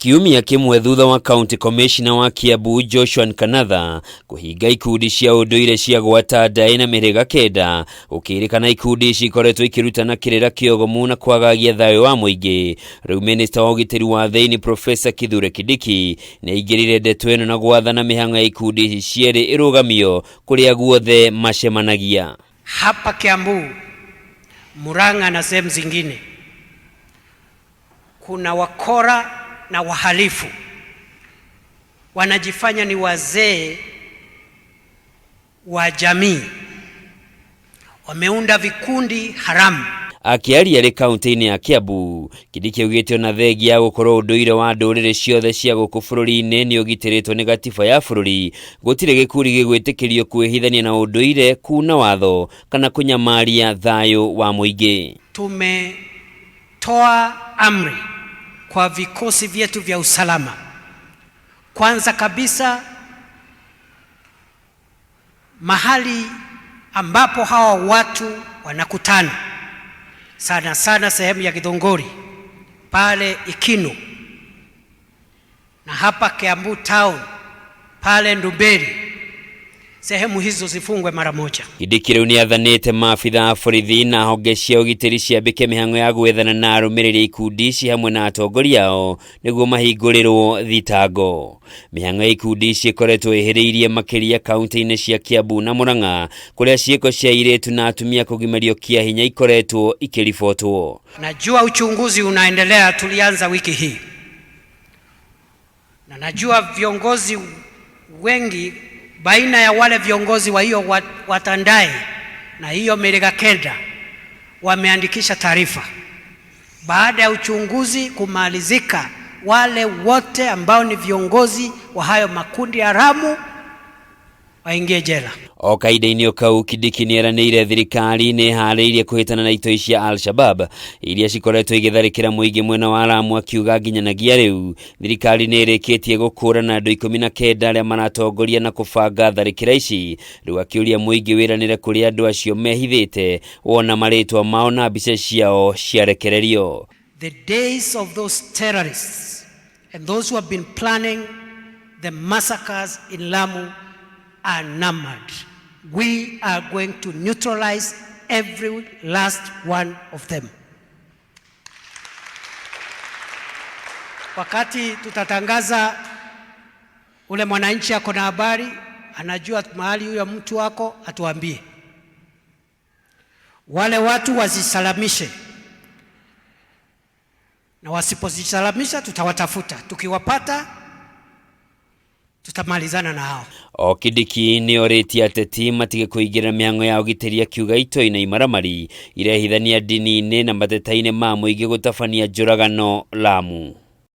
Kiumia kĩmwe thutha wa County Commissioner wa Kiambu Joshua Nkanatha kũhinga ikundi cia ũndũire cia gwata ndaĩ na mĩhĩrĩga kenda, gũkĩrĩkana ikundi ici ikoretwo ikĩrutana kĩrĩra kĩogomu na kwagagia thayũ wa mũingĩ. Rĩu Minista wa ũgitĩri wa thĩinĩ Professor Kithure Kindiki nĩ aingĩrĩire ndeto ĩno na gwathana mĩhang'o ya ikundi ici cierĩ ĩrũgamio kũrĩa guothe macemanagia. Hapa Kiambu, Murang'a na sehemu zingine kuna wakora na wahalifu wanajifanya ni wazee wa jamii, wameunda vikundi haramu. Akĩaria arĩ kaunti-inĩ ya Kiambu, Kindiki augĩte ona thengia ya gũkorwo ũndũire wa ndũrĩrĩ ciothe cia gũkũ bũrũri-inĩ nĩ ũgitĩrĩtwo nĩ gatiba ya bũrũri, gũtirĩ gĩkundi gĩgwĩtĩkĩrio kwĩhithania na ũndũire, kuna watho kana kũnyamaria thayũ wa mũingĩ. Tumetoa amri kwa vikosi vyetu vya usalama, kwanza kabisa mahali ambapo hawa watu wanakutana sana sana sehemu ya Githunguri pale Ikinu na hapa Kiambu town pale Ndumberi, sehemu hizo zifungwe mara moja. Kindiki rĩu nĩathanĩte maabitha a borithi na honge cia ũgitĩri ciambĩke mĩhang'o ya gwethana na arũmĩrĩri a ikundi ici hamwe na atongoria ao nĩguo mahingũrĩrwo thitango. Mĩhang'o ya ikundi ici ĩkoretwo ĩhĩrĩirie makĩria kaunti-inĩ cia Kiambu na Murang'a kũrĩa ciĩko cia airĩtu na atumia kũgimario kĩa hinya ikoretwo ikĩribotwo. Najua uchunguzi unaendelea, tulianza wiki hii, na najua viongozi wengi baina ya wale viongozi wa hiyo Watandai na hiyo Mĩhĩrĩga Kenda wameandikisha taarifa. Baada ya uchunguzi kumalizika, wale wote ambao ni viongozi wa hayo makundi haramu waingie jela. O kahinda-inĩ o kau Kindiki nĩeranĩire thirikari nĩ ĩharĩirie kũhĩtana na itoi cia Al-Shabab iria cikoretwo igĩtharĩkĩra mũingĩ mwena wa Lamu, akiuga nginyanagia rĩu thirikari nĩ ĩrĩkĩtie gũkũrana andũ 19 arĩa maratongoria na kũbanga tharĩkĩra ici. Rĩu akĩũria mũingĩ wĩranĩre kũrĩa andũ acio mehithĩte wona marĩtwa mao na mbica ciao ciarekererio. The days of those terrorists and those who have been planning the massacres in Lamu are numbered. We are going to neutralize every last one of them. Wakati tutatangaza ule mwananchi ako na habari, anajua mahali huyo mtu wako, atuambie. Wale watu wasisalamishe, na wasipozisalamisha tutawatafuta, tukiwapata tutamalizana na hao. O Kindiki nĩ orĩtie ateti matige kũingĩra mĩhang'o ya ũgitĩri, akiuga itoi na imaramari irehithania ndini-inĩ na mateta-inĩ ma mũingĩ gũtabania njũragano Lamu.